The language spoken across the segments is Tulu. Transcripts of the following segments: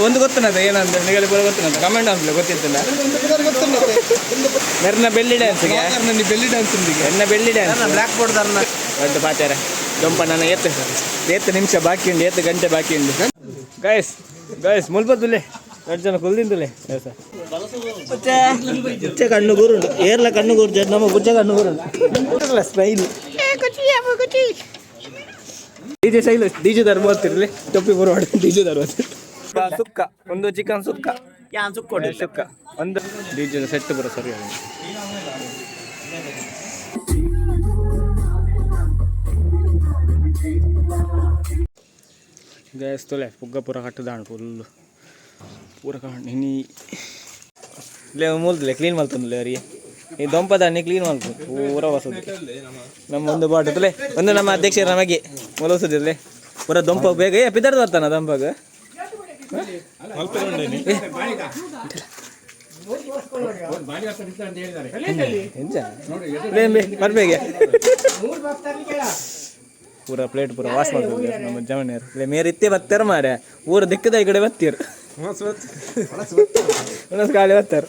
ಒಂದು ಗೊತ್ತನದ ಏನಂದ್ರೆ ನಿಗಲಿ ಪೂರ ಗೊತ್ತನದ ಕಮೆಂಟ್ ಅನ್ಸ್ಲೆ ಗೊತ್ತಿತ್ತಲ್ಲ. ಮೆರ್ನ ಬೆಲ್ಲಿ ಡ್ಯಾನ್ಸ್ಗೆ. Belly dance. ಎನ್ನ ಬೆಲ್ಲಿ ಡ್ಯಾನ್ಸ್. ಬ್ಲ್ಯಾಕ್ ಬೋರ್ಡ್ ದಾರನ. ದೊಡ್ಡ ಪಾಚಾರ ದೊಂಪ ನನ್ನ ಏತ್ ಏತ್ ನಿಮಿಷ ಬಾಕಿ ಉಂಡು, ಏತ್ ಗಂಟೆ ಬಾಕಿ ಉಂಡು. ಗೈಸ್ ಗೈಸ್, ಮುಲ್ಪತ್ತುಲೆ ಎರಡು ಜನ ಕುಲ್ದಿಂದುಲೆ. ಪುಚ್ಚೆ ಕಣ್ಣು ಗುರುಂಡು, ಏರ್ಲ ಕಣ್ಣು ಗುರು, ನಮ್ಮ ಪುಚ್ಚೆ ಕಣ್ಣು ಗುರುಂಡು. ಸ್ಮೈಲ್ ಡಿಜೆ ಶೈಲು ಡಿಜೆ ದರ್ಬೋತಿರ್ಲಿ, ಟೊಪ್ಪಿ ಬರೋಡು ಡಿಜೆ ದರ್ಬೋತಿ. ಸುಕ್ಕ ಒಂದು ಚಿಕನ್ ಸುಕ್ಕ. ಯಾನ್ ಸುಕ್ಕೊಡು. ಸುಕ್ಕ ಒಂದು ಡಿಜೆ ಸೆಟ್ ಬರೋ ಸರಿ. ಗ್ಯಾಸ್ ತೊಲೆ ಪುಗ್ಗ ಪೂರ ಕಟ್ಟದಾಂಡ್ ಫುಲ್ ಪೂರ ಕಾಂಡ್ ಇನಿ ಲೇ ಮೂಲ್ದಲೆ ಕ್ಲೀನ್ ಮಲ್ತೊಂದುಲೆ ಅವರಿಗೆ. ಈ ದೊಂಪದಾಣಿ ಕ್ಲೀನ್ ಮಲ್ಪು ಪೂರ ವಸದು. ನಮ್ಮ ಒಂದು ಬಾಟುಲೆ ಒಂದು ನಮ್ಮ ಅಧ್ಯಕ್ಷರ ನಮಗೆ ಮೊಲಸುದಿಲ್ಲ ಪೂರ ದೊಂಪ ಬೇಗ. ಏ ಪಿದರ್ದು ಬರ್ತಾನ ದೊಂಪಗ. ಬರ್ಬೇಗೆ ಪೂರ ಪ್ಲೇಟ್ ಪೂರ ವಾಶ್ ಮಾಡ್ತಿದ್ರು ನಮ್ಮ ಜಮನಿಯರು. ಲೇ ಮೇರೆ ಇತ್ತೆ ಬತ್ತಾರ ಮಾರೆ, ಊರ ದಿಕ್ಕದ ಈ ಕಡೆ ಬತ್ತೀರು, ಒಂದೊಂದು ಖಾಲಿ ಬರ್ತಾರೆ.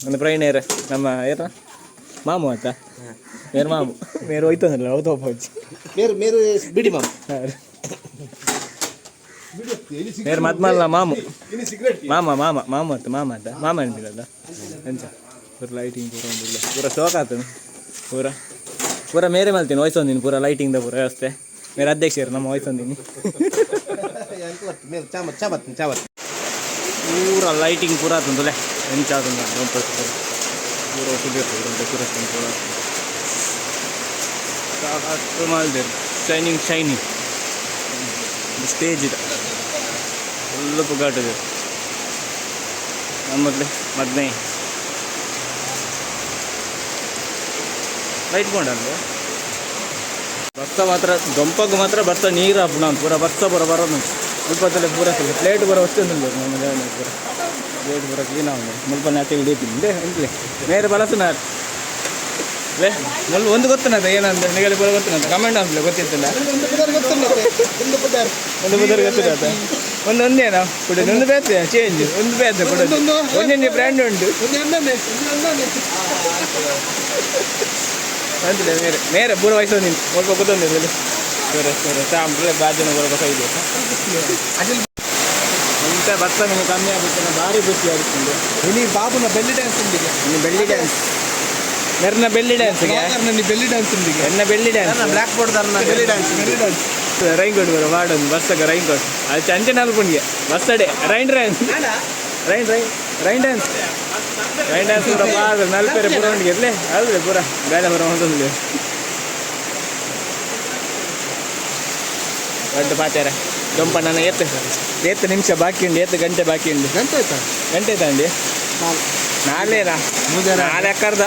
ಒಂದು ಪ್ರವೀಣೇರ್ ನಮ್ಮ ಏರ ಮಾಮು ಆತ, ಮೇರು ಮಾಮು ಮೇರು ಹೋಯ್ತು ಅಂದ್ರಲ್ಲ, ಹೌದು ಹೋಗ್ಬೋದು. ಮೇರು ಮೇರು ಬಿಡಿ ಮಾಮ. ಮೇರು ಮದ್ಮಲ್ಲ ಮಾಮು ಮಾಮ ಮಾಮ ಮಾಮು ಆತ ಮಾಮ ಆತ ಮಾಮ ಅಂತಿರಲ್ಲ ಎಂಚ. ಪೂರ ಲೈಟಿಂಗ್ ಪೂರ ಉಂಡಿಲ್ಲ, ಪೂರ ಶೋಕ್ ಆತನು. ಪೂರ ಪೂರ ಮೇರೆ ಮಲ್ತೀನಿ ವಯಸ್ಸೊಂದಿನಿ, ಪೂರ ಲೈಟಿಂಗ್ದ ಪೂರ ವ್ಯವಸ್ಥೆ ಮೇರೆ ಅಧ್ಯಕ್ಷರು ನಮ್ಮ ವಯಸ್ಸೊಂದಿನಿ. ಮೇರು ಚಾಮತ್ ಚಾಮತ್ ಚಾಮತ್. ಪೂರ ಲೈಟಿಂಗ್ ಪೂರ ಆತಂತಲೆ ಎಂಚ ಆತಂದ ಪೂರ ಪೂರ ಡೆಕೋರೇಷನ್ ಪೂರ ಸಾಕಷ್ಟು ಮಾಡಿದೆ. ಶೈನಿಂಗ್ ಶೈನಿಂಗ್ ಸ್ಟೇಜ್ ಇದೆ, ಫುಲ್ಲು ಪುಗಾಟಿದೆ. ನಮ್ಮದ್ಲೆ ಮದ್ಮೆ ಲೈಟ್ ಕೊಂಡಲ್ವ. ಭತ್ತ ಮಾತ್ರ ದೊಂಪಗ್ ಮಾತ್ರ ಭತ್ತ ನೀರು ಹಾಪುನ ಪೂರ ಭತ್ತ ಪೂರ ಬರೋದು ಮುಲ್ಪತ್ತಲೆ ಪೂರ ಪ್ಲೇಟ್ ಪೂರ ವಸ್ತುಂದು ನಮ್ಮ ಜನ ಪೂರ ಪ್ಲೇಟ್ ಪೂರ ಕ್ಲೀನ್ ಆಗುದು. ಮುಲ್ಪ ನಾಟಿ ಹಿಡಿತೀನಿ ಎಂಟ್ಲೆ ಮೇರೆ ಬಲಸುನಾರ್ ಲೇ ಮುಲ್ ಒಂದು ಗೊತ್ತನದ ಏನಂದ್ರೆ ನಿಗಲಿ ಪೂರ ಗೊತ್ತನದ ಕಮೆಂಟ್ ಅನ್ಸ್ಲೆ ಗೊತ್ತಿತ್ತಲ್ಲ. ಒಂದು ಪುದರ್ ಗೊತ್ತಲ್ಲ, ಒಂದು ಪುದರ್. ಒಂದು ಬದರ್ ಗೊತ್ತಿರತ್ತ ಒಂದು ಒಂದೇನಾ ಕೊಡಿ, ಒಂದು ಬೇತೆ ಚೇಂಜ್, ಒಂದು ಬೇತೆ ಕೊಡಿ. ಒಂದೊಂದು ಬ್ರ್ಯಾಂಡ್ ಉಂಟು. ಒಂದು ಅಂದಾನೆ, ಒಂದು ಅಂದಾನೆ. ಅಂತಿಲ್ಲ ಮೇರೆ ಮೇರೆ ಪೂರ ವಯಸ್ಸು ನೀನು ಮುಲ್ಪ ಕೂತೊಂದಿಲ್ಲ ಸರಿ ಸರಿ ಸಾಂಬ್ರೆ ಬಾಜನ ಬರೋ ಇದೆ. ಎಂತ ಭತ್ತ ನಿಮಗೆ ಕಮ್ಮಿ ಆಗುತ್ತೆ, ಭಾರಿ ಖುಷಿ ಆಗುತ್ತುಂಡು. ಇನಿ ಬಾಬುನ ಬೆಲ್ಲಿ ಡ್ಯಾನ್ಸ್ ಉಂಡಿಗೆ. ಇನ್ನು ಬೆಳ್ಳಿ ಡ್ಯಾನ್ಸ್ ಮೆರ್ನ ಬೆಳ್ಳಿ ಡ್ಯಾನ್ಸ್ಗೆ. ಬೆಲ್ಲಿ ಡ್ಯಾನ್ಸ್ ಉಂಡಿಗೆ. ಎನ್ನ ಬೆಳ್ಳಿ ಡ್ಯಾನ್ಸ್. ಬ್ಲ್ಯಾಕ್ ಬೋರ್ಡ್ ದಾರನ. Belly dance, belly dance. Rain coat ಬರೋ ಮಾಡೋದು ಬಸ್ಸಾಗ ರೈನ್ ಕೋಟ್ ಅದು ಚಂಚೆ ನಾಲ್ಕುಂಡಿಗೆ ಬಸ್ಸಡೆ rain rain rain rain rain dance rain dance ಪೂರ ಬಾರ ನಲ್ಪೆರೆ ಪೂರ ಉಂಡಿಗೆ ಇರಲೇ ಅಲ್ರಿ ಪೂರ ಬೇಳೆ ಪೂರ ಹೊಂದೊಂದು. ದೊಡ್ಡ ಪಾಚಾರ ದೊಂಪ ನನ್ನ ಏತ್ ಏತ್ ನಿಮಿಷ ಬಾಕಿ ಉಂಡು, ಏತ್ ಗಂಟೆ ಬಾಕಿ ಉಂಡು? ಗಂಟೆ ಆಯ್ತಾ? ಗಂಟೆ ತಾಂಡಿ ನಾಳೆನಾ? ನಾಳೆ ಅಕ್ಕರ್ದ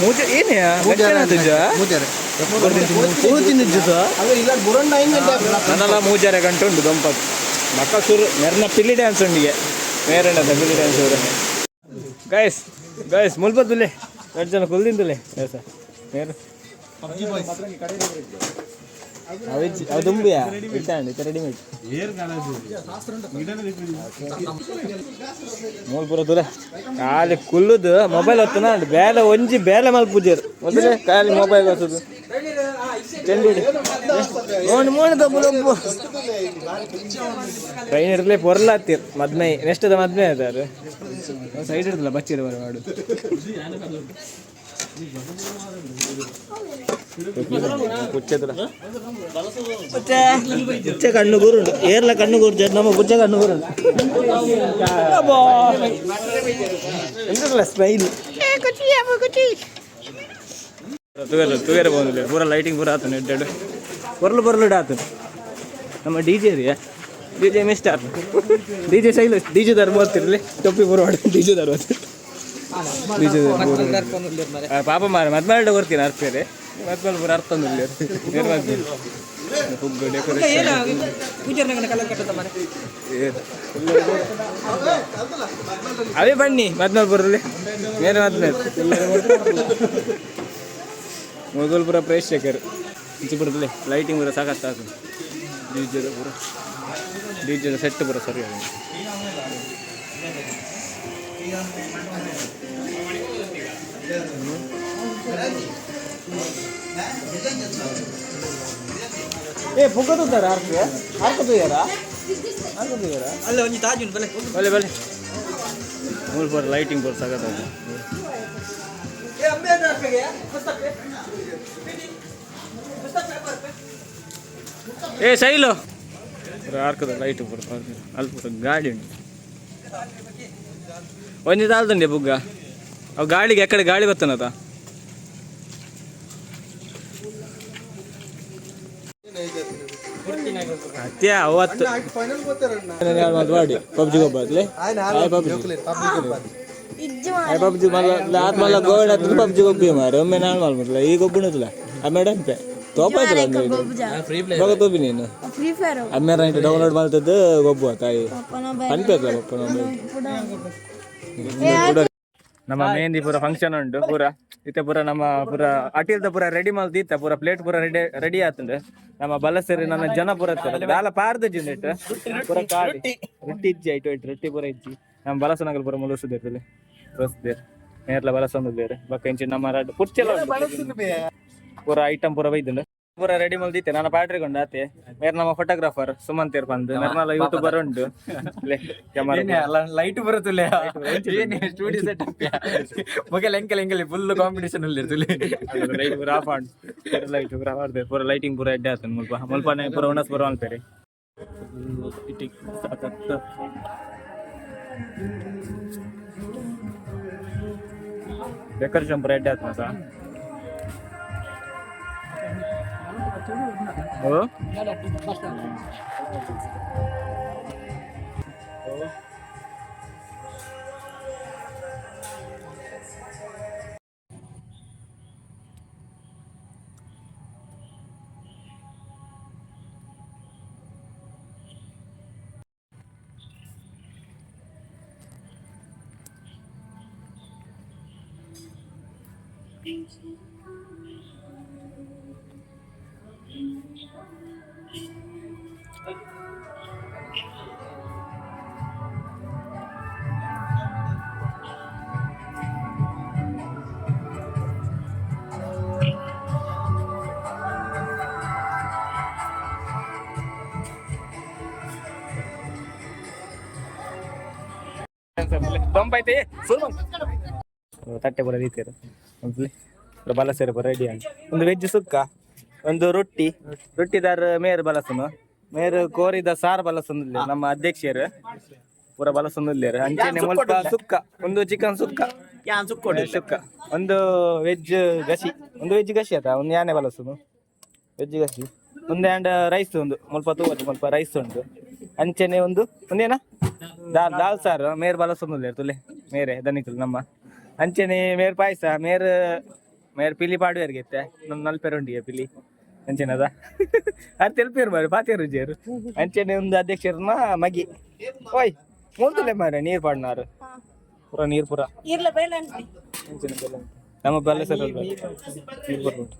ಮೂಜೆ ಏನೇ ಗಂಟೆ? ಮೂಜಾರೆ. ತಿಂದಿದ್ದು. ಅಲ್ಲ ಇಲ್ಲ, ಬುರಂಡ ಐದು ಗಂಟೆ ಆಪುಂಡು. ನನ್ನಲ್ಲ ಮೂಜಾರೆ ಗಂಟೆ ಉಂಟು ದೊಂಪಕ್ ಮಕ್ಕ ಸುರು ಮೆರ್ನ ಪಿಲ್ಲಿ ಡ್ಯಾನ್ಸ್ ಉಂಡಿಗೆ ಮೇರೆಂಡದ ಪಿಲ್ಲಿ ಡ್ಯಾನ್ಸ್ ಅವರು. ಗೈಸ್ ಗೈಸ್, ಮುಲ್ಪತ್ತುಲೆ ಎರಡು ಜನ ಕುಲ್ದಿಂದುಲೆ ಸರ್ ಮೇರು ಅವಿಜ್ ಅವು ದುಂಬಿಯಾ ಇಟ್ಟಾಂడి ಇತ್ತ ರೆಡಿಮೇಡ್ ಮೂಲ್ ಪೂರ ತುಲೆ ಖಾಲಿ ಕುಲ್ಲುದು ಮೊಬೈಲ್ ಹೊತ್ತನ ಬೇಲೆ ಒಂಜಿ ಬೇಲೆ ಮಲ್ಪುಜೇರು ಮೊದಲೇ ಖಾಲಿ ಮೊಬೈಲ್ ಹೊತ್ತದು. ಚೆಂಡು ಮೋಣ್ ಮೋಣ್ ದಬ್ಬು ದಬ್ಬು ಟ್ರೈನ್ ಇರ್ಲಿ ಪೊರ್ಲ ಹತ್ತಿರ್ ಮದ್ಮೆ ನೆಕ್ಸ್ಟ್ ಮದ್ಮೆ ಆಯ್ತಾರು ಸೈಡ್ ಇರ್ತಲ್ಲ ಬಚ್ಚಿರ ಬರ ಮಾಡು ಪುಚ್ಚೆದ್ರ ಪುಚ್ಚೆ ಕಣ್ಣು ಗುರುಂಡು, ಏರ್ಲ ಕಣ್ಣು ಗುರು, ನಮ್ಮ ಪುಚ್ಚೆ ಕಣ್ಣು ಗುರುಂಡು. ಸ್ಮೈಲ್ ತುಗರ ತುಗರ ಬಂದಿಲ್ಲ ಪೂರ ಲೈಟಿಂಗ್ ಪೂರ ಆತನು ಎಡ್ಡೆಡ್ ಬೊರ್ಲು ಬೊರ್ಲು ಆತು. ನಮ್ಮ ಡಿ ಜೆ ರೀ, D J mister D J Shailu D J ದರ್ಬೋತಿರ್ಲಿ ಟೊಪ್ಪಿ ಪೂರ ಡಿ ಜೆ ದರ್ಬೋತಿ ಡಿ ಜೆ ಪಾಪ ಮಾರ ಮದ್ಮೇಲೆ ಕೊಡ್ತೀನಿ ಅರ್ಪೇರೆ ಮದ್ಮೇಲೆ ಪೂರ ಅರ್ಥ ಪುಗ್ಗು ಡೆಕೋರೇಷನ್. ಅವೇ ಬನ್ನಿ ಮದ್ಮೇಲೆ ಬರಲಿ ಮೇರೆ ಮದ್ಮೇಲೆ ಮೊದಲು ಪೂರ ಪ್ರೇಕ್ಷಕರು ಇಂಚಿ ಬರ್ತದೆ. ಲೈಟಿಂಗ್ ಪೂರ ಸಾಕಷ್ಟು ಸಾಕು ಡಿಜೆ ಪೂರ. ಡಿಜೆ ಸೆಟ್ ಪೂರ ಸರಿ ಆಗಿದೆ. ಏ ಪುಗ್ಗ ಆರ್ಕ್ ಆರ್ಕ ತೂಯಾರ ಆರ್ಕ ತೂಯಾರ. ಅಲ್ಲ, ಒಂಜಿ ತಾಜುನ್ ಬಲೆ. ಬಲೆ ಬಲೆ, ಮೂರು ಪೂರ ಲೈಟಿಂಗ್ ಪೂರ ಸಗತ್ತ. ಏ ಶೈಲು, ಪೂರ ಆರ್ಕದ ಲೈಟ್ ಪೂರ. ಅಲ್ಪ ಪೂರ ಗಾಡಿ ಉಂಟು. ಒಂಜಿ ತಾಲ್ತಂಡೆ ಪುಗ್ಗ. ಅವು ಗಾಳಿಗೆ ಎಕ್ಕಡೆ ಗಾಳಿ ಬತ್ತನತ. ಅತ್ಯ ಅವತ್ತು ಫೈನಲ್ ಗೊತ್ತಾರಣ್ಣ. ಮಾಡಿ ಪಬ್ಜಿ ಗೊಬ್ಬಾತ್ಲೆ. ಪಬ್ಜಿ ಪಬ್ಜಿ ಮಲ್ಲ ಆತ್ ಮಲ್ಲ ಗೋಲ್ಡ್ ಹತ್ರ ಪಬ್ಜಿ ಗೊಬ್ಬಿ ಮಾರೆ. ಒಮ್ಮೆ ನಾನು ಮಲ್ಮಟ್ಲ ಈ ಗೊಬ್ಬುಣುತ್ತಲ ಆ ಮೇಡಮ್ ಪೆ ತೋಪಾಯ್ತಲ್ಲ. ಬಗ ತೋಪಿ ನೀನು. Free fire. ಅಮ್ಮೇರ ಡೌನ್ಲೋಡ್ ಮಾಡ್ತದ್ದು ಗೊಬ್ಬು ತಾಯಿ ಅನ್ಪೇತಲ್ಲ ಪಪ್ಪ. ನಮ್ಮ ಮೆಹಂದಿ ಪೂರ ಫಂಕ್ಷನ್ ಉಂಟು ಪೂರ. ಇತ್ತೆ ಪೂರ ನಮ್ಮ ಪೂರ ಅಟಿಲ್ದ ಪೂರ ರೆಡಿ ಮಲ್ದಿತ್ತ. ಪೂರ ಪ್ಲೇಟ್ ಪೂರ ರೆಡಿ ರೆಡಿ ಆತಂಡು. ನಮ್ಮ ಬಲಸೇರಿ ನನ್ನ ಜನ ಪೂರ ದಾಲ ಪಾರ್ದ ಜಿಂದಿಟ್ಟು ಪೂರ ಖಾಲಿ. ರೊಟ್ಟಿ ಇಜ್ಜಿ ಆಯ್ತು ಆಯ್ತು, ರೊಟ್ಟಿ ಪೂರ ಇಜ್ಜಿ. ನಮ್ಮ ಬಲಸನಗಲ್ ಪೂರ ಮುಲುಸುದೇರ್ ರಸ್ದೇರ್ ನೇರ್ಲ ಬಲಸೊಂದು ಬೊಕ್ಕ ಇಂಚಿ ನಮ್ಮ ರಡ್ಡ್ ಕುರ್ಚೆಲ್ಲ ಉಂಟು. ಪೂರ ಐಟಮ್ ಪೂರ ಬೈದುಂಡು. ಪೂರ ರೆಡಿ ಮಲ್ದಿತ್ತೆ. ನಾನು ಪಾಟ್ರಿಗೊಂಡು ಆತೆ. ಮೇರ್ ನಮ್ಮ ಫೋಟೋಗ್ರಾಫರ್ ಸುಮಂತ್ ಪಂದ್ ನರ್ಮಲ ಯೂಟ್ಯೂಬರ್ ಉಂಟು. ಲೇ, ಕ್ಯಾಮರಾ. ಲೈಟ್ ಬರುತ್ತಲ್ಲ, ಸ್ಟುಡಿಯೋ ಸೆಟ್ ಅಪ್ ಮೊಗಲ್ ಎಂಕಲ್ ಎಂಕಲ್ ಫುಲ್ ಕಾಂಪಿಟೇಷನ್ ಅಲ್ಲಿ ಇರ್ತುಲೆ. ಲೈಟ್ ಪೂರ ಆಫ್ ಆಂಡ್ ಲೈಟ್ ಪೂರ ಆಡ್ದೆ. ಪೂರ ಲೈಟಿಂಗ್ ಪೂರ ಎಡ್ಡೆ ಆತನ. ಮುಲ್ಪ ಮುಲ್ಪನೆ ಪೂರ ಉಣಸ್ ಪೂರ ಅನ್ಪೇರಿ. ಸಾಕತ್ತು. ಡೆಕೋರೇಷನ್ ಪೂರ ಎಡ್ಡೆ ಆತನ ಸಾ. ಓ ದೊಂಪೈತೆ. ತಟ್ಟೆ ಪೂರ ದೀತೆರ್. ಪೂರ ಬಲಸೆರೆ ಪೂರ ರೆಡಿ ಆಂಡ್. ಒಂದು ವೆಜ್ ಸುಕ್ಕ, ಒಂದು ರೊಟ್ಟಿ. ರೊಟ್ಟಿದಾರ್ ಮೇರ್ ಬಲಸುನು. ಮೇರ್ ಕೋರಿದ ಸಾರ್ ಬಲಸೊಂದಿಲ್ಲ. ನಮ್ಮ ಅಧ್ಯಕ್ಷರು ಪೂರ ಬಲಸೊಂದಿಲ್ಲೇರು. ಅಂಚೆನೆ ಮುಲ್ಪ ಸುಕ್ಕ, ಒಂದು ಚಿಕನ್ ಸುಕ್ಕ. ಯಾನ್ ಸುಕ್ಕೊಡು. ಸುಕ್ಕ, ಒಂದು ವೆಜ್ ಗಸಿ. ಒಂದು ವೆಜ್ ಗಸಿ ಆತ. ಒಂದು ಯಾನೆ ಬಲಸುನು ವೆಜ್ ಗಸಿ ಒಂದು. ಆ್ಯಂಡ್ ರೈಸ್ ಒಂದು ಮುಲ್ಪ ತೂವತ್ತು. ಮುಲ್ಪ ರೈಸ್ ಉಂಟು. ಅಂಚೆನೆ ಒಂದು ಒಂದೇನಾ ದಾಲ್ ದಾಲ್ ಸಾರು. ಮೇರ್ ಬಲಸೊಂದಿಲ್ಲೇರು ತುಲೆ. ಮೇರೆ ದನಿಕುಲು ನಮ್ಮ. ಅಂಚೆನೆ ಮೇರ್ ಪಾಯಸ. ಮೇರ್ ಮೇರ್ ಪಿಲಿ ಪಾಡುವೆರ್ಗೆ ಇತ್ತೆ ನಮ್ಮ ನಲ್ಪೆರ್ ಉಂಡಿಗೆ ಪಿಲಿ. ಅಂಚೆನದ ಅದು ತೆಲ್ಪೇರು ಮಾರೆ ಪಾತೇರು ಜೇರು. ಅಂಚೆನೆ ಒಂದು ಅಧ್ಯಕ್ಷರನ್ನ ಮಗಿ. ಓಯ್, ಮೂಲ್ತುಲೆ ಮಾರೆ. ನೀರು ಪಾಡ್ನಾರು ಪೂರ, ನೀರು ಪೂರ. ಇರ್ಲ ಬೇಡ ಅನ್ಸಿ. ಅಂಚೆನೆ ಬೆಲ್ಲ ಉಂಟು. ನಮ್ಮ ಬೆಲ್ಲ ಸರ್ ನೀರು ಬರ್ಬೋದು.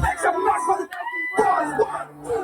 Make some noise for the one, one.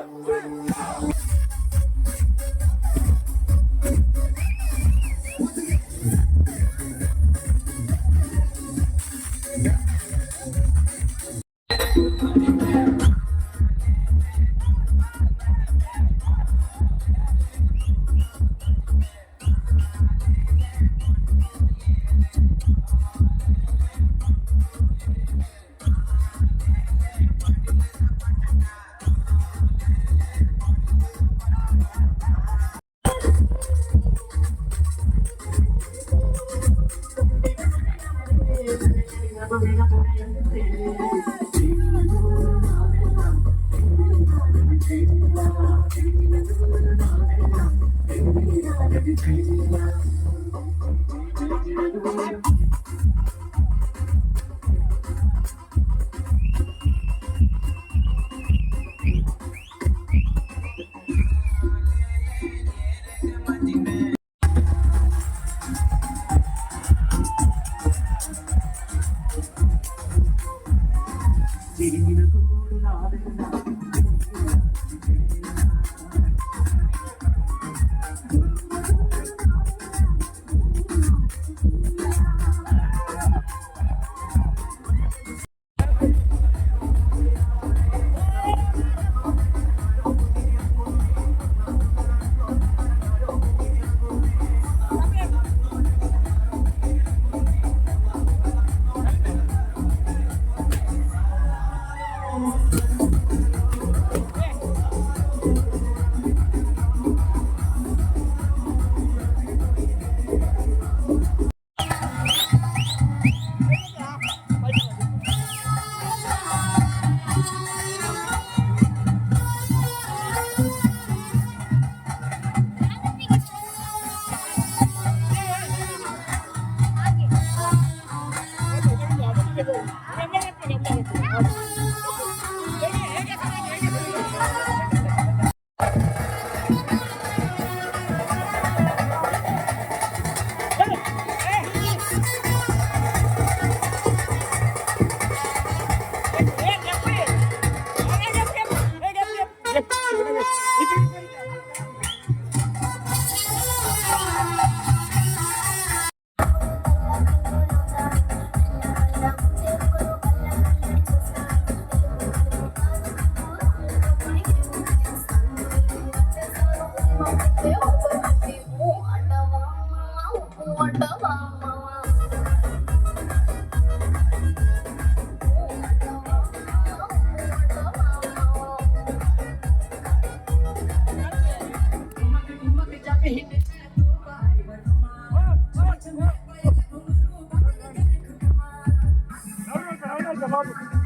Babu.